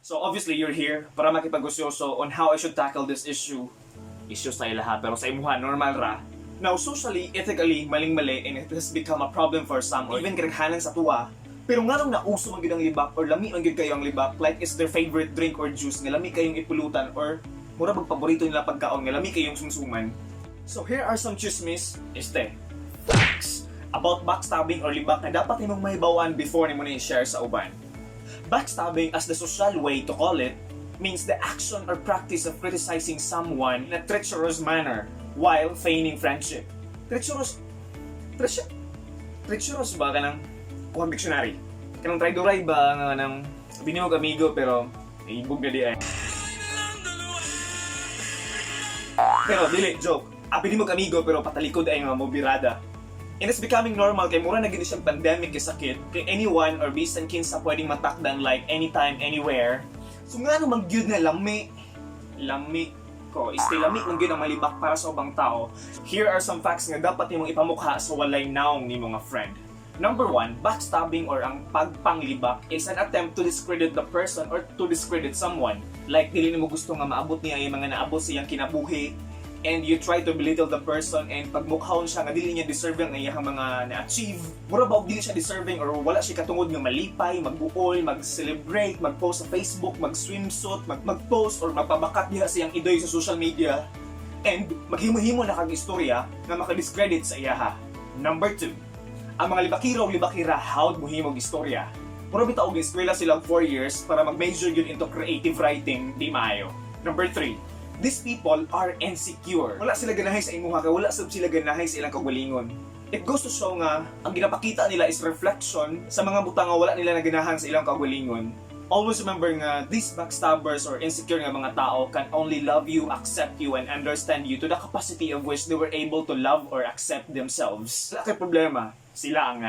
So obviously you're here para makipag-usyoso on how I should tackle this issue. Issue sa ilaha pero sa imuha normal ra. Now socially, ethically, maling-mali and it has become a problem for some or even kadaghanan sa atoa. Pero nganong nauso man gyud ang libak or lami man gyud kayo ang libak, like is their favorite drink or juice nga lami kayong ipulutan or mura bag paborito nila pagkaon nga lami kayong sumsuman? So here are some chismis, facts about backstabbing or libak na dapat nimong mahibawan before nimo na i-share sa uban. Backstabbing, as the social way to call it, means the action or practice of criticizing someone in a treacherous manner while feigning friendship. Treacherous, treacherous ba kanang kuha dictionary? Kanang traidoray ba nga nang sabi nimo amigo pero naibog na di ay. Pero dili joke. Abi nimo amigo pero patalikod ay nga mo birada. And it's becoming normal kay mura na gid siyang pandemic kay sakit kay anyone or bisan kinsa pwedeng matakdan like anytime, anywhere. So nga man gyud nga lami lami ko lami man gyud ang malibak para sa ubang tao? Here are some facts nga dapat nimong ipamukha sa walay naong nimo nga friend. Number one, backstabbing or ang pagpanglibak is an attempt to discredit the person or to discredit someone. Like, dili nimo gusto nga maabot niya ang mga naabot sa iyang kinabuhi and you try to belittle the person and pagmukhawon siya nga dili niya deserving ang iyang mga na-achieve. Mura ba og dili siya deserving or wala siya katungod nga malipay, magbuol, mag-celebrate, mag-post sa Facebook, mag-swimsuit, mag-post or magpabakat diha sa iyang idoy sa social media and maghimo-himo na kag istorya nga makadiscredit sa iyaha. Number two, ang mga libakiro og libakira hawd mohimog istorya. Mura bitaw og eskwela sila og 4 years para mag-major yun into creative writing, di maayo. Number three, these people are insecure. Wala sila ganahay sa imuha kay wala sab sila ganahay sa ilang kaugalingon. It goes to show nga ang ginapakita nila is reflection sa mga butang nga wala nila naganahan sa ilang kaugalingon. Always remember nga these backstabbers or insecure nga mga tao can only love you, accept you, and understand you to the capacity of which they were able to love or accept themselves. Wala kay problema. Sila ang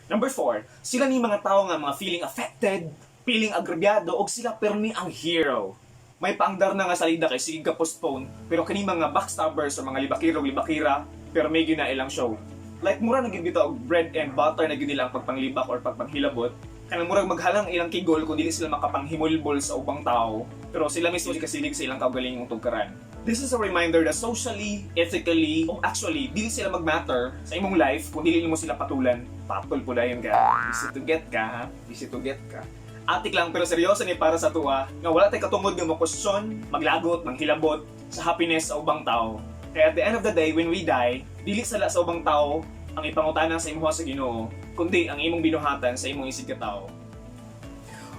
Number four, sila ni mga tao nga mga feeling affected, feeling agrabyado, og sila permi ang hero. May paangdar na nga salida kay sige ka postpone, pero kini mga backstabbers o mga libakiro libakira, pero may na ilang show. Like mura na gyud bitaw og bread and butter na gyud nila ang pagpanglibak or pagpanghilabot. Kanang murag maghalang ilang kigol kung dili sila makapanghimulbol sa ubang tao, pero sila mismo kasilig sa ilang kaugalingong tugkaran. This is a reminder that socially, ethically, o actually, dili sila mag-matter sa imong life kung dili nimo sila patulan. Patol po dayon ka. Easy to get ka, ha? Easy to get ka. Atik lang pero seryoso ni para sa atoa nga wala tay katungod nga mo question, maglagot, manghilabot sa happiness sa ubang tao. Kaya at the end of the day, when we die, dili sala sa ubang tao ang ipangutana sa imuha sa Ginoo, kundi ang imong binuhatan sa imong isig tao.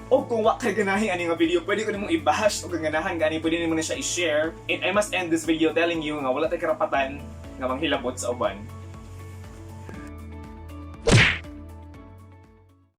O kung wa kay ganahi ani nga video, pwede ko nimong i-bash o kung ganahan gani, pwede nimo na siya i-share. And I must end this video telling you nga wala tay karapatan nga manghilabot sa uban.